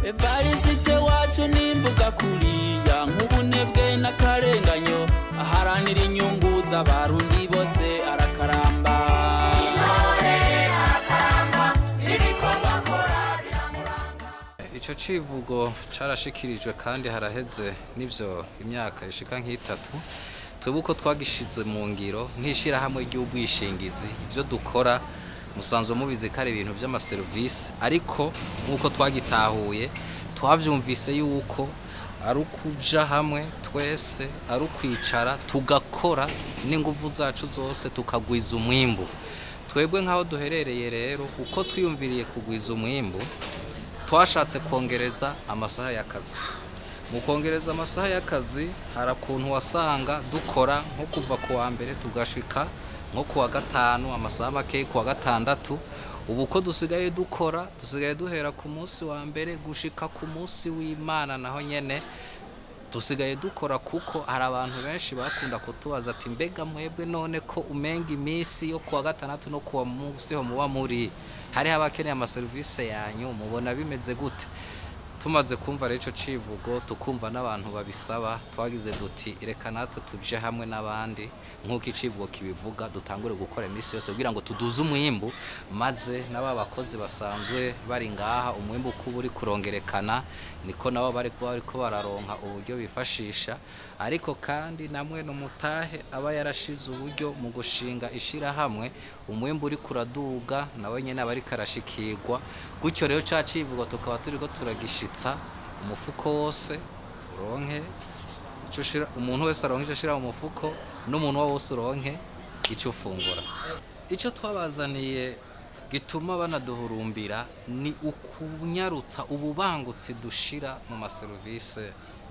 Evariste wacu nimvuga kuriya nk'ubunebwe n'akarenganyo, aharanira inyungu z'abarundi bose arakaramba. Intore arakaramba, ibikorwa akora biramuranga. Ico civugo carashikirijwe kandi haraheze n'ivyo imyaka ishika nk'itatu. Twebwe uko twagishize mu ngiro nk'ishirahamwe ry'ubwishingizi, ivyo dukora musanzwe mubizi ko ari ibintu vy'amaserivisi, ariko nk'uko twagitahuye twavyumvise yuko ari ukuja hamwe twese, ari ukwicara tugakora n'inguvu zacu zose tukagwiza umwimbu. Twebwe nk'aho duherereye rero, uko twiyumviriye kugwiza umwimbu, twashatse kongereza amasaha y'akazi. Mu kongereza amasaha y'akazi, hari ukuntu wasanga dukora nko kuva ku wa mbere tugashika nko ku wa gatanu, amasaha make ku wa gatandatu. Ubu uko dusigaye dukora, dusigaye duhera ku munsi wa mbere gushika ku munsi w'Imana, naho nyene dusigaye dukora, kuko hari abantu benshi bakunda kutubaza ati mbega mwebwe none ko umenga iminsi yo kuwa gatandatu no kuwa munsi ho muba muri hariho abakeneye amaserivisi yanyu, mubona bimeze gute? Tumaze kumva rero ico civugo, tukumva n'abantu babisaba, twagize duti reka natwe tuje hamwe n'abandi nk'uko icivugo kibivuga, dutangure gukora iminsi yose kugira ngo tuduze umwimbu, maze n'aba bakozi basanzwe bari ngaha umwimbu uko uba uri kurongerekana niko nabo bari kuba bariko bararonka uburyo bifashisha. Ariko kandi namwe n'umutahe aba yarashize uburyo mu gushinga ishirahamwe, umwimbu uri kuraduga nawe nyene aba ariko arashikirwa. Gutyo rero ca civugo tukaba turiko turagishitsa umufuko wose uronke ico ushira, umuntu wese aronke ico ashira mu mufuko, n'umuntu wose uronke ico ufungura. Ico twabazaniye gituma banaduhurumbira ni ukunyarutsa ububangutsi dushira mu maserivisi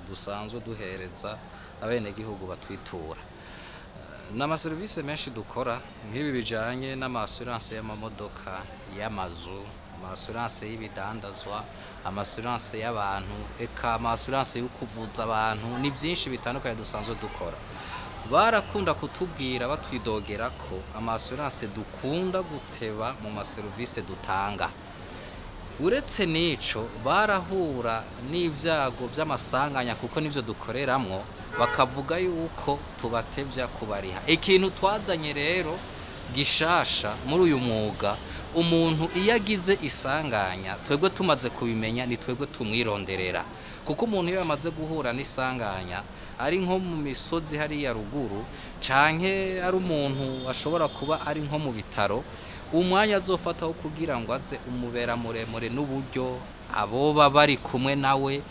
dusanzwe duhereza abenegihugu batwitura. N'amaserivisi menshi dukora nk'ibi bijanye n'ama-assurance y'amamodoka, y'amazu, ama-assurance y'ibidandazwa, ama-assurance y'abantu, eka ama-assurance yo kuvuza abantu, ni byinshi bitandukanye dusanzwe dukora. Barakunda kutubwira batwidogera ko ama-assurance dukunda guteba mu maserivisi dutanga. Uretse n'ico, barahura n'ivyago vy'amasanganya kuko nivyo dukoreramwo, bakavuga yuko tubatevya kubariha. Ikintu twazanye rero gishasha muri uyu mwuga, umuntu iyo agize isanganya twebwe tumaze kubimenya ni twebwe tumwironderera, kuko umuntu iyo yamaze guhura n'isanganya ari nko mu misozi hariya ruguru, canke ari umuntu ashobora kuba ari nko mu bitaro, umwanya azofata wo kugira ngo aze umubera muremure n'uburyo aboba bari kumwe nawe.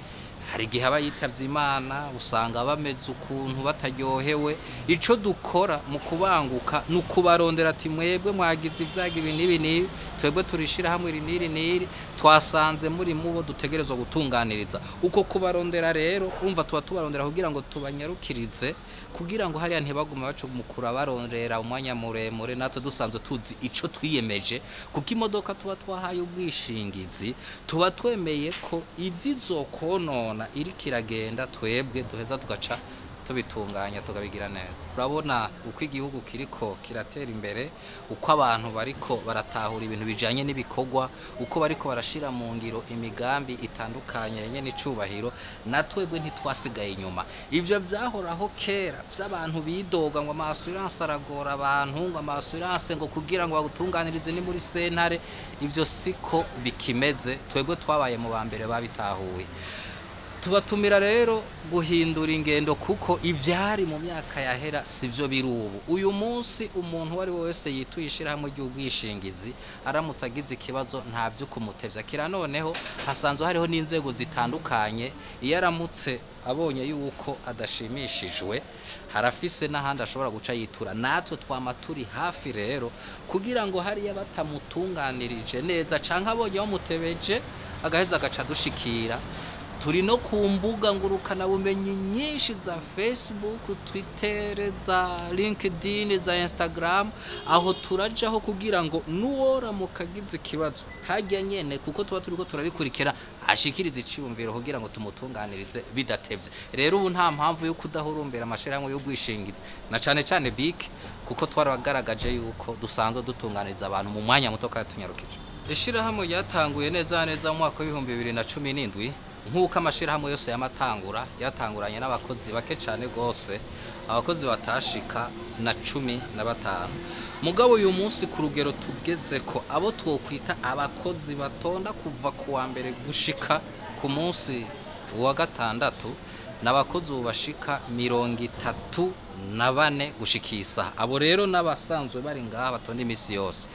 Hari igihe aba yitavye Imana, usanga bameze ukuntu bataryohewe. Ico dukora mu kubanguka ni ukubarondera ati mwebwe mwagize ivyago ibi n'ibi n'ibi, twebwe turishira hamwe iri n'iri n'iri, twasanze muri mubo dutegerezwa gutunganiriza. Uko kubarondera rero, urumva tuba tubarondera kugira ngo tubanyarukirize, kugira ngo hariya ntibagume bacumukura barondera umwanya muremure, natwe dusanzwe tuzi ico twiyemeje, kuko imodoka tuba twahaye ubwishingizi, tuba twemeye ko ivyizokonona iriko iragenda twebwe duheza tugaca tubitunganya tukabigira neza. Urabona uko igihugu kiriko kiratera imbere, uko abantu bariko baratahura ibintu bijanye n'ibikorwa, uko bariko barashira mu ngiro imigambi itandukanye nyene icubahiro, na twebwe ntitwasigaye inyuma. Ivyo vyahoraho kera vy'abantu bidoga ngo ama-assurance aragora abantu, ngo ama-assurance ngo kugira ngo bagutunganirize ni muri sentare, ivyo siko bikimeze. Twebwe twabaye mu ba mbere babitahuye. Tubatumira rero guhindura ingendo, kuko ivyari mu myaka yahera sivyo biri ubu. Uyu munsi umuntu uwo ari we wese yituye ishirahamwe ry'ubwishingizi aramutse agize ikibazo nta vyo kumutevya. Kira noneho hasanzwe hariho n'inzego zitandukanye, iyo aramutse abonye yuko adashimishijwe harafise n'ahandi ashobora guca yitura. Natwe twama turi hafi rero kugira ngo hariya batamutunganirije neza canke abonye bamutebeje agaheza agaca dushikira. Turi no ku mbuga ngurukanabumenyi nyinshi za Facebook, Twitter, za LinkedIn, za Instagram, aho turajaho kugira ngo n'uworamuka agize ikibazo harya nyene, kuko tuba turiko turabikurikira, ashikirize iciyumviro kugira ngo tumutunganirize bidatevye. Rero ubu nta mpamvu yo kudahurumbira amashirahamwe y'ubwishingizi na cane cane BIC, kuko twaragaragaje yuko dusanzwe dutunganiriza abantu mu mwanya muto kandi tunyarukije. Ishirahamwe ryatanguye neza neza mu mwaka w'2017, nk'uko amashirahamwe yose yamatangura, yatanguranye n'abakozi bake cyane gose, abakozi batashika na 15. Mugabo uyu munsi ku rugero tugeze ko abo twokwita abakozi batonda kuva ku wa mbere gushika ku munsi wa gatandatu, n'abakozi ubu bashika 34 gushikisa. Abo rero n'abasanzwe bari ngaha batonda imisi yose.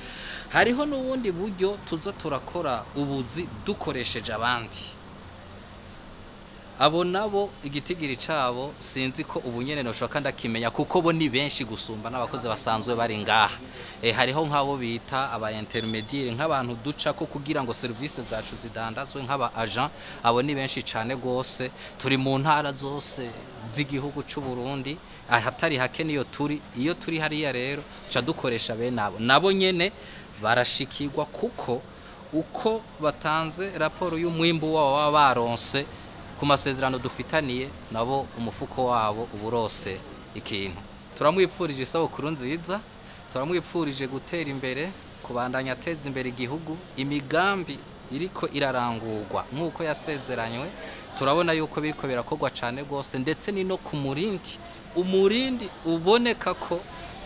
Hariho n'ubundi buryo tuza turakora ubuzi dukoresheje abandi. Abo nabo igitigiri cabo sinzi ko ubu nyene noshobora ndakimenya, kuko bo ni benshi gusumba n'abakozi basanzwe bari ngaha. Hariho nk'abo bita aba intermediaire, nk'abantu duca ko kugira ngo service zacu zidandazwe, nk'aba agent. Abo ni benshi cane gose, turi mu ntara zose z'igihugu c'u Burundi, ahatari hake niyo turi. Iyo turi hariya rero ca dukoresha bene abo, nabo nyene barashikirwa kuko uko batanze raporo y'umwimbu wabo baba baronse ku masezerano dufitaniye nabo, umufuko wabo uburose ikintu. Turamwipfurije isabukuru nziza, turamwipfurije gutera imbere, kubandanya ateza imbere igihugu. Imigambi iriko irarangurwa nk'uko yasezeranywe, turabona yuko biriko birakorwa cane gose, ndetse ni no ku murindi, umurindi uboneka ko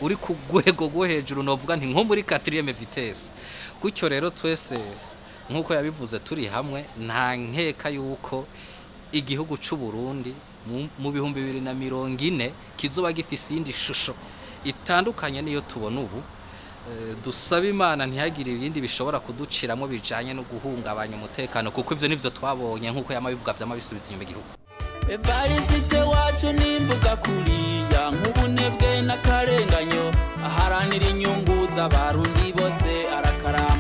uri ku rwego rwo hejuru, novuga nti nko muri quatrième vitesse. Gutyo rero twese nk'uko yabivuze turi hamwe, nta nkeka yuko igihugu c'u Burundi mu 2040 kizoba gifise iyindi shusho itandukanye niyo tubona ubu. Dusaba Imana ntihagire ibindi bishobora kuduciramo bijanye no guhungabanya umutekano, kuko ivyo nivyo twabonye nk'uko yama bivuga, vyama bisubiza inyuma igihugu. Evariste wacu nimvuga kuriya nk'ubunebwe n'akarenganyo, aharanira inyungu z'abarundi bose, arakaramba.